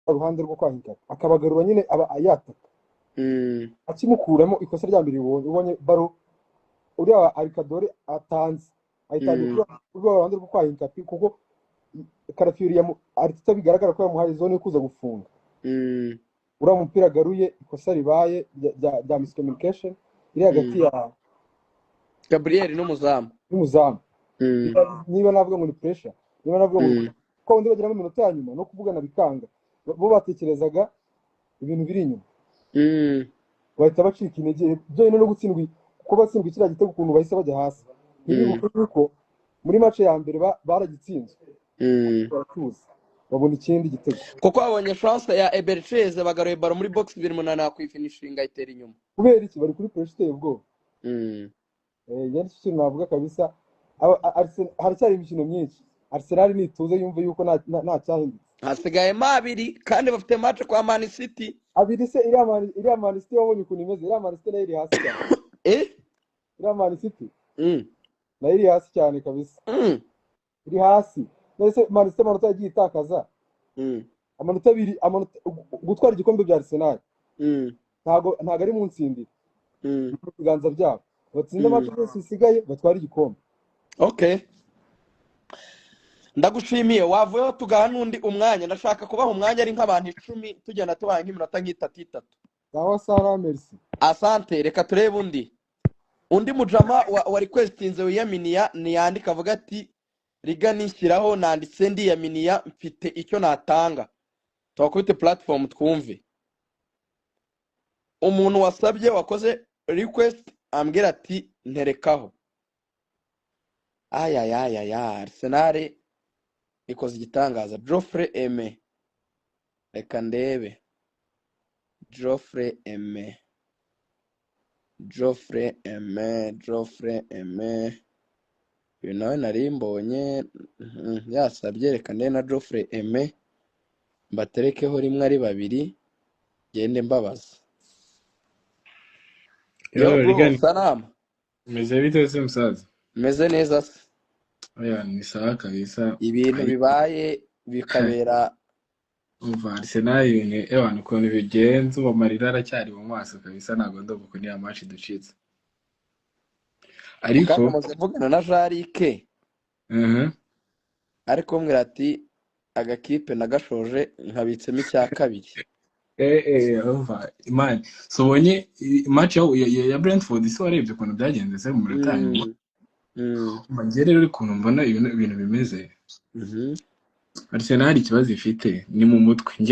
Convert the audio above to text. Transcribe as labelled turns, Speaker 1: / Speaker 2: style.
Speaker 1: Ruhande rwo kwa Hincapie akabagarura nyine, aba yataka. Akimukuramo, ikosa rya mbere ubonye, ubonye ballon uriya Alikadore atanze, ayitangiye kuri rwa ruhande rwo kwa Hincapie, kuko Calafiori yamu Arteta bigaragara ko yamuhaye zone yo kuza gufunga. Uriya mupira agaruye, ikosa ribaye rya miscommunication iri hagati ya
Speaker 2: Gabriel n'umuzamu.
Speaker 1: N'umuzamu. Niba navuga ngo ni pressure, niba navuga ngo ko undi bagiramo iminota ya nyuma no kuvugana bikanga, bo batekerezaga ibintu biri inyuma, bahita bacika intege byonyine no gutsindwa, kuko batsindwa kiriya gitego, ukuntu bahise bajya hasi, ntibibuke yuko muri match ya mbere baragitsinzwe, baratuza, babona ikindi gitego.
Speaker 2: Kuko babonye chance ya Eberechi Eze, bagaruye ballon muri box ibiri, umunani yakwifinishinga ayitera inyuma.
Speaker 1: Kubera iki? Bari kuri pressure iteye ubwoba. Njye nicyo kintu navuga kabisa. Haracyari imikino myinshi. Arsenal nituze, yumve yuko nta cyahindutse.
Speaker 2: Hasigayemo abiri kandi bafite match kwa Man City.
Speaker 1: Abiri se? Iriya Man City wabonye ukuntu imeze? Iriya Man City nayo iri hasi cyane.
Speaker 2: Eh?
Speaker 1: Iriya Man City nayo iri hasi cyane kabisa. Iri hasi. None Man City amanota yagiye itakaza, amanota 2, amanota gutwara igikombe bya Arsenal, ntago ari mu nsindira. Ni mu biganza byabo. Batsinda match zose zisigaye, batwara igikombe.
Speaker 2: Okay, ndagushimiye. Wavuyeho tugaha n'undi umwanya. Ndashaka kubaha umwanya ari nk'abantu 10, tugenda tubaha nk'iminota nk'itatu itatu.
Speaker 1: Sawa sawa, merci.
Speaker 2: Asante. Reka turebe undi mujama wa requestinze wiyaminiya, niyandika avuga ati: "Riga nishyiraho, nanditse ndiyaminiya, mfite icyo natanga." Tubakubite platform twumve umuntu wasabye, wakoze request, ambwira ati: "Nterekaho." Ayayayaya, Arsenal ikoze igitangaza. Geoffrey Eme, reka ndebe Geoffrey Eme, Geoffrey Eme, Geoffrey Eme. Uyu nawe nari mbonye yasabye. Reka ndebe na Geoffrey Eme, mbaterekeho rimwe ari babiri, ngende mbabaza. Yo.
Speaker 3: Yo,
Speaker 2: Bro.
Speaker 3: Rigani.
Speaker 2: Salama.
Speaker 3: Meze bite se musaza?
Speaker 2: Meze neza se?
Speaker 3: Oya, ni sawa kabisa.
Speaker 2: Ibintu
Speaker 3: Ariko
Speaker 2: bibaye bikabera.
Speaker 3: Umva, Arsenal ibintu ewana ukuntu bigenze ubu, amarira aracyari mu maso kabisa. Ntabwo ndumva ukuntu iriya match iducitse. Ariko
Speaker 2: Kandi muze mvugana na Jarike, ariko mbwira ati agakipe nagashoje nkabitsemo icya kabiri.
Speaker 3: Umva man, so ubonye match ya Brentford se? Warebye ukuntu byagenze se mu minota ya nyuma? Umva, njye rero ukuntu mbona ibintu bimeze, Arsenal ikibazo ifite ni mu mutwe njye.